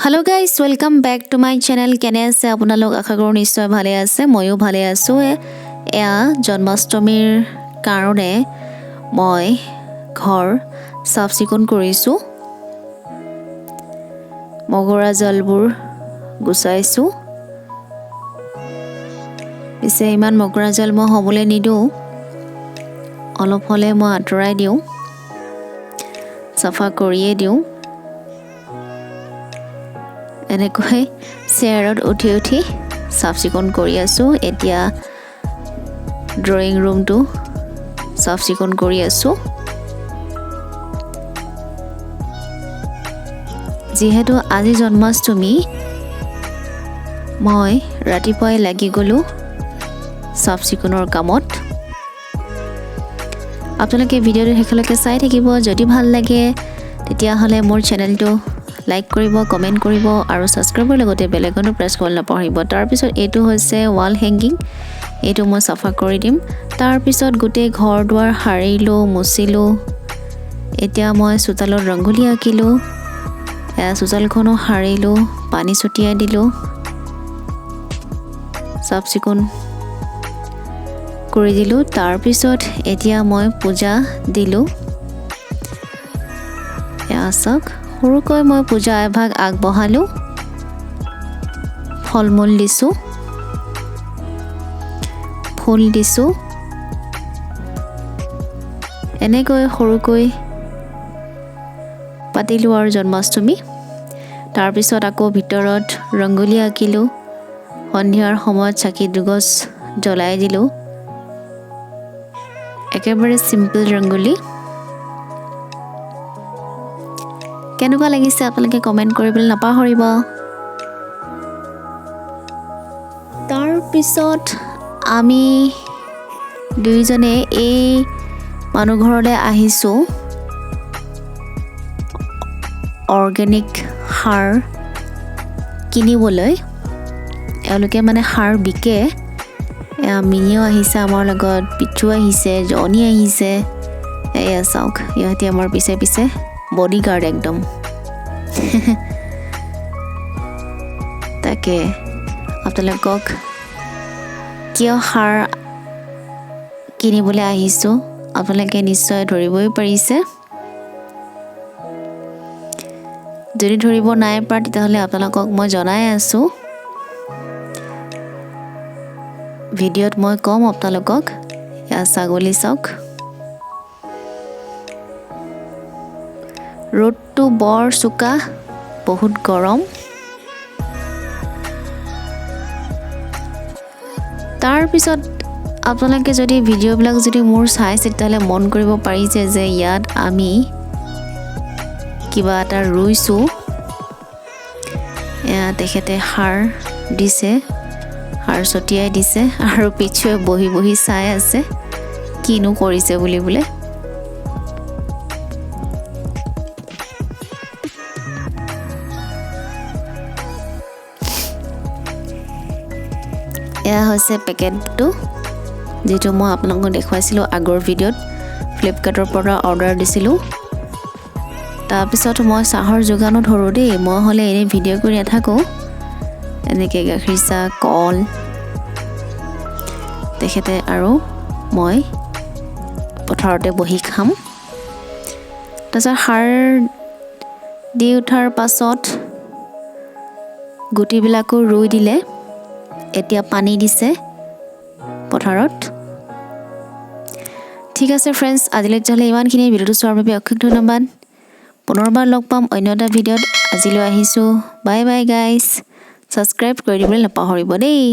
Hello guys, welcome back to my channel. কেনে আছে আপোনালোক? আশা কৰোঁ নিশ্চয় ভালে আছে। ময়ো ভালে আছোঁ। এয়া জন্মাষ্টমীৰ কাৰণে মই ঘৰ চাফ চিকুণ কৰিছোঁ, মগৰা জালবোৰ গুচাইছোঁ। পিছে ইমান মকৰা জাল মই হ'বলৈ নিদিওঁ, অলপ হ'লে মই আঁতৰাই দিওঁ, চাফা কৰিয়ে দিওঁ। এনেকৈ চেয়াৰত উঠি উঠি চাফ চিকুণ কৰি আছোঁ। এতিয়া ড্ৰয়িং ৰুমটো চাফ চিকুণ কৰি আছোঁ। যিহেতু আজি জন্মাষ্টমী, মই ৰাতিপুৱাই লাগি গ'লোঁ চাফ চিকুণৰ কামত। আপোনালোকে ভিডিঅ'টো শেষলৈকে চাই থাকিব। যদি ভাল লাগে, তেতিয়াহ'লে মোৰ চেনেলটো লাইক কৰিব, কমেণ্ট কৰিব আৰু ছাবস্ক্ৰাইবৰ লগতে বেল আইকনো প্ৰেছ কৰিবলৈ নাপাহৰিব। তাৰপিছত এইটো হৈছে ৱাল হেংগিং, এইটো মই চাফা কৰি দিম। তাৰপিছত গোটেই ঘৰ দুৱাৰ সাৰিলোঁ, মুচিলোঁ। এতিয়া মই চোতালত ৰংগোলী আঁকিলোঁ। এয়া চোতালখনো সাৰিলোঁ, পানী ছটিয়াই দিলোঁ, চাফ চিকুণ কৰি দিলোঁ। তাৰপিছত এতিয়া মই পূজা দিলোঁ। এয়া চাওক, সৰুকৈ মই পূজা এভাগ আগবঢ়ালোঁ, ফল মূল দিছোঁ, ফুল দিছোঁ। এনেকৈ সৰুকৈ পাতিলোঁ আৰু জন্মাষ্টমী। তাৰপিছত আকৌ ভিতৰত ৰংগোলী আঁকিলোঁ। সন্ধিয়াৰ সময়ত চাকি দুগছ জ্বলাই দিলোঁ। একেবাৰে চিম্পল ৰংগোলী। কেনেকুৱা লাগিছে আপোনালোকে কমেণ্ট কৰিবলৈ নাপাহৰিব। তাৰপিছত আমি দুয়োজনে এই মানুহ ঘৰলৈ আহিছোঁ অৰ্গেনিক সাৰ কিনিবলৈ। এওঁলোকে মানে সাৰ বিকে। এয়া মিনিও আহিছে আমাৰ লগত, পিঠু আহিছে, জনী আহিছে। এয়া চাওক, ইহঁতি আমাৰ পিছে পিছে বডিগাৰ্ড একদম। তাকে আপোনালোকক কিয় সাৰ কিনিবলৈ আহিছোঁ, আপোনালোকে নিশ্চয় ধৰিবই পাৰিছে। যদি ধৰিব নাই পৰা, তেতিয়াহ'লে আপোনালোকক মই জনাই আছোঁ, ভিডিঅ'ত মই ক'ম আপোনালোকক। এয়া ছাগলী চাওক। ৰ'দটো বৰ চোকা, বহুত গৰম। তাৰপিছত আপোনালোকে যদি ভিডিঅ'বিলাক যদি মোৰ চাইছে, তেতিয়াহ'লে মন কৰিব পাৰিছে যে ইয়াত আমি কিবা এটা ৰুইছোঁ। এয়া তেখেতে সাৰ দিছে, সাৰ ছটিয়াই দিছে আৰু পিছুৱে বহি বহি চাই আছে কিনো কৰিছে বুলি বোলে। এয়া হৈছে পেকেটটো, যিটো মই আপোনালোকক দেখুৱাইছিলোঁ আগৰ ভিডিঅ'ত, ফ্লিপকাৰ্টৰ পৰা অৰ্ডাৰ দিছিলোঁ। তাৰপিছত মই চাহৰ যোগানো ধৰোঁ দেই, মই হ'লে এনেই ভিডিঅ' কৰি নাথাকোঁ। এনেকৈ গাখীৰ চাহ, কল, তেখেতে আৰু মই পথাৰতে বহি খাম। তাৰপিছত সাৰ দি উঠাৰ পাছত গুটিবিলাকো ৰুই দিলে। এতিয়া পানী দিছে পথাৰত। ঠিক আছে ফ্ৰেণ্ডছ, আজিলৈ তেতিয়াহ'লে ইমানখিনি। ভিডিঅ'টো চোৱাৰ বাবে অশেষ ধন্যবাদ। পুনৰবাৰ লগ পাম অন্য এটা ভিডিঅ'ত। আজিলৈ আহিছোঁ, বাই বাই গাইজ। ছাবস্ক্ৰাইব কৰি দিবলৈ নাপাহৰিব দেই।